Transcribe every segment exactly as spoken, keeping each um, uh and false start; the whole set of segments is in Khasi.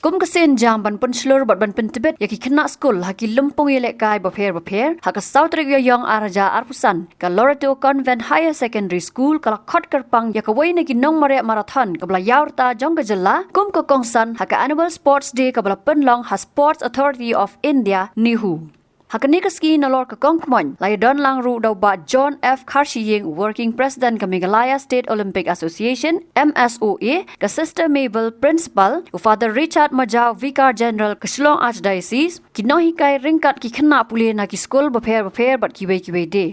Kum ka sien jam ban pynshlur bad ban pyntbit ïa ki khynnah skul ha ki lympung ïalehkai bapher bapher, ha ka saw tarik Ïaïong ar hajar arphew san, ka Loreto Convent Higher Secondary School ka la khot kyrpang ïa kawei na ki nongmareh marathon kaba la ïaw rta jong ka jylla kum ka kongsan ha ka Annual Sports Day kaba la pynlong ha Sports Authority of India, NEHU. Ha kane ka sngi nalor ka kong kmoin la ïadon lang ruh da u Bah John F Kharshiing, Working President ka Meghalaya State Olympic Association, M S O A, ka Sister Mabel, Principal, u Father Richard Majaw, Vicar General ka Shillong Archdiocese, ki nonghikai ryngkat ki khynnah pule na ki skul bapher bapher bad kiwei kiwei de.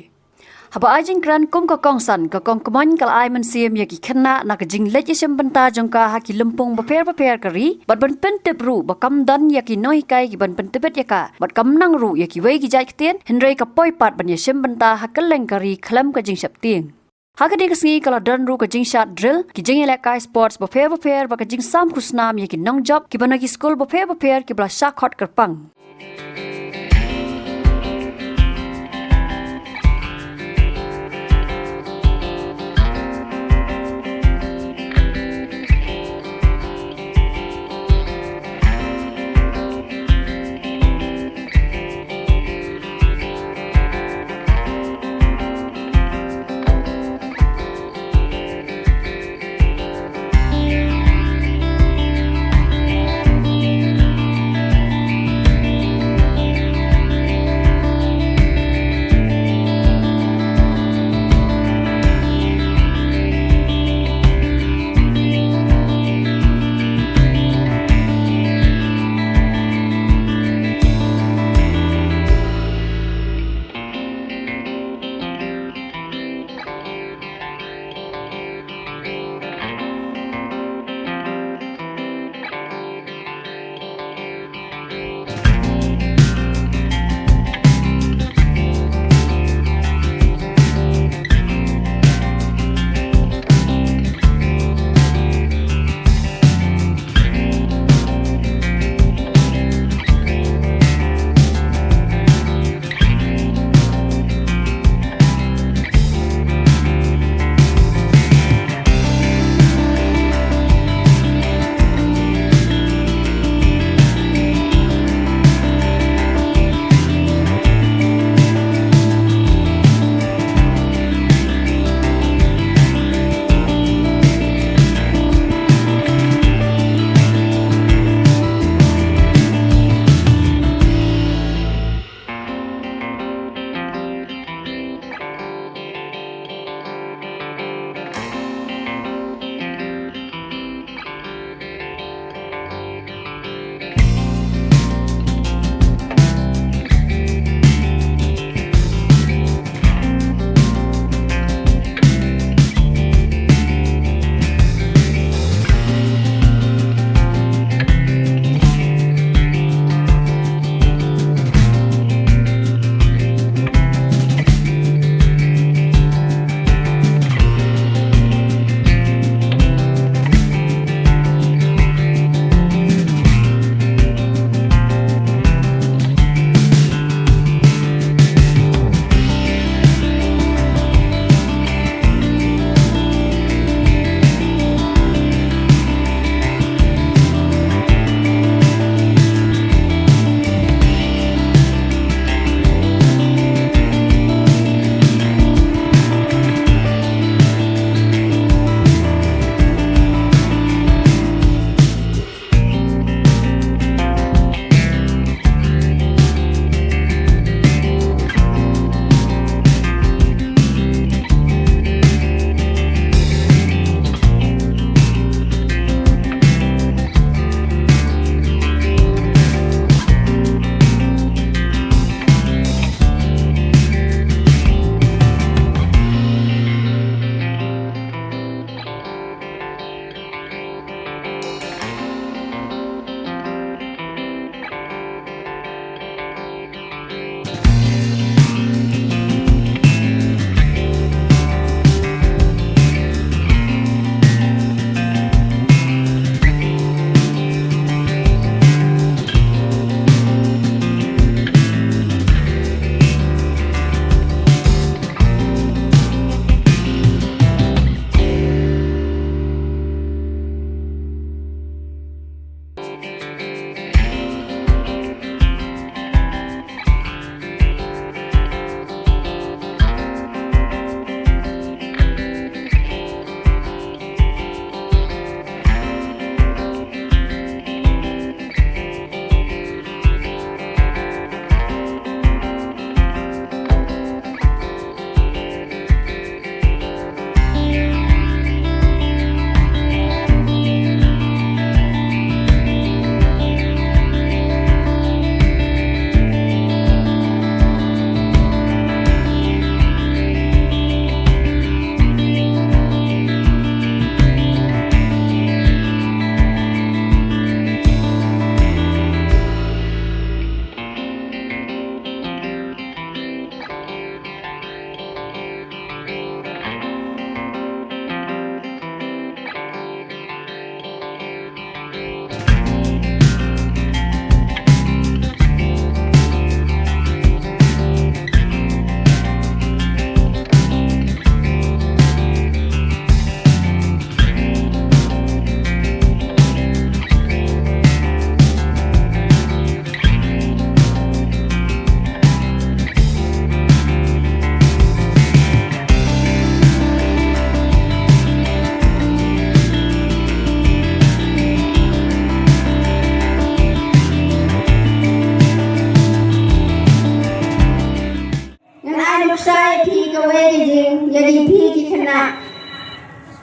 Haba ai jingkren kum ka kongsan, ka kong kmoin ka la ai mynsiem ïa ki khynnah na ka jingleit ïashim bynta jong ka ha ki lympung bapher bapher ka ri, bad ban pyntip ruh ba kam don ïa ki nonghikai kiban pyntbit ïa ka, bad kam nang ruh ïa kiwei ki jait ktien, hynrei ka poi pat ban ïashim bynta ha kylleng ka ri khlem ka jingsheptieng. Ha kane ka sngi ka la don ruh ka jingshad drill, ki jingïalehkai sports bapher bapher bad ka jingsam khusnam ïa ki nongjop kiba na ki skul bapher bapher kiba la shah khot kyrpang.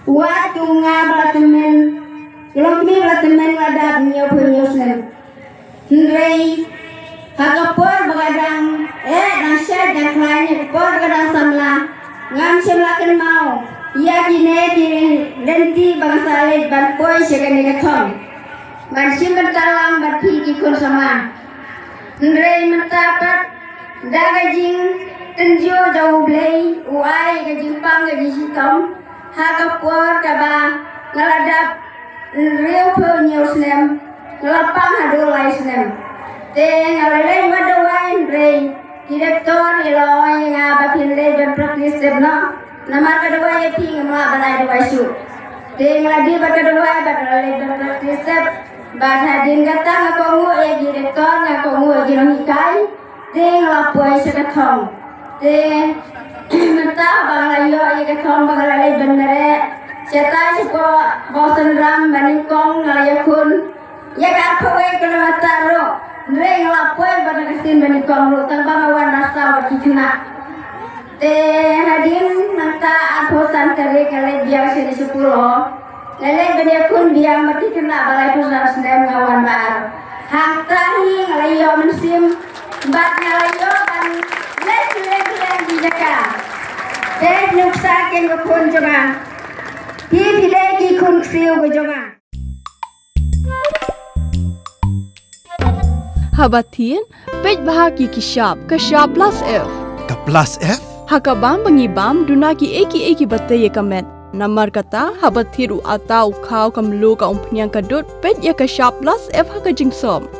Wat u nga ba la tymmen, u longkmie ba la tymmen u la dap hynñiewphew hynñiew snem. Hynrei ha ka por ba ka dang eh dang shait dang khlaiñ, ha ka por ba ka dang samla, ngam shym la kynmaw ïa kine ki lynti ba nga sa leit ban poi sha kane ka thong ban shim bynta lang bad phi ki khun samla. Hynrei mynta pat da ka jingtynjuh jong U Blei, u ai ka jingpang ka jingshitom, ha ka por kaba nga la dap hynriewphew hynñiew snem, nga la pang haduh lai snem. Te nga la leit wad dawai, hynrei ki doktor ki la ong ïa nga ba phin leit ban practice step noh, namar ka dawai ïa phi ngam lah ban ai dawai shuh. Te nga la dih bad ka dawai bad nga la leit ban practice step. Bad hadien kata nga kohnguh ïa ki doktor, nga kohnguh ïa ki nonghikai. Te nga la poi sha ka thong. Te mynta ba nga la ïoh ïa ka thong ba nga la leit ban mareh, shatai shapoh Bosonram ba nyngkong nga la ïakhun ïa ka arphew wei kilometer ruh. Hynrei nga la poi bad ka sien ba nyngkong ruh, tang ba nga wan rasta bad ki khynnah. Te hadien nangta arphew san tarik nga leit biang shane sha Polo. Nga leit ban ïakhun biang bad ki khynnah ba laiphew san snem, nga wan ba ar. Hangta hi nga la ïoh mynsiem bad nga la ïoh ban leit kylleng kylleng ki jaka. Peit nuksa kin ka khun jong nga. Phi phi dei ki khun ksiew ka jong nga. Haba thied, peit bha ki ki shap, ka shap plus F. Ka plus F? Ha ka bam ba ngi bam, duna kiei kiei kiba tei ïa ka met. Namar kata, haba thied u atta, u khaw, ka mluh, ka umphniang, ka dud, peit ïa ka shap plus F ha ka jingsop.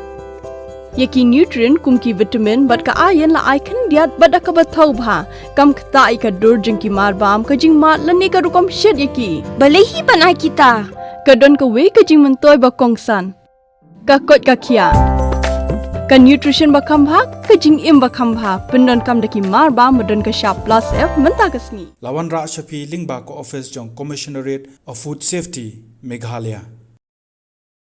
Ïa ki nutrient kum ki vitamin bad ka iron la ai khyndiat bad da kaba thaw bha. Kam ktah ïa ka dur jong ki marbam, ka jingmad lane ka rukom shet ïa ki. Balei hi ban ai kita? Ka don kawei ka jingmyntoi ba kongsan. Ka koit ka khiah. Ka nutrition ba kham bha, ka jingim ba kham bha, pyndonkam da ki marbam ba don ka shap plus F mynta ka sngi. La wanrah sha phi lyngba ka office jong Commissionerate of Food Safety, Meghalaya.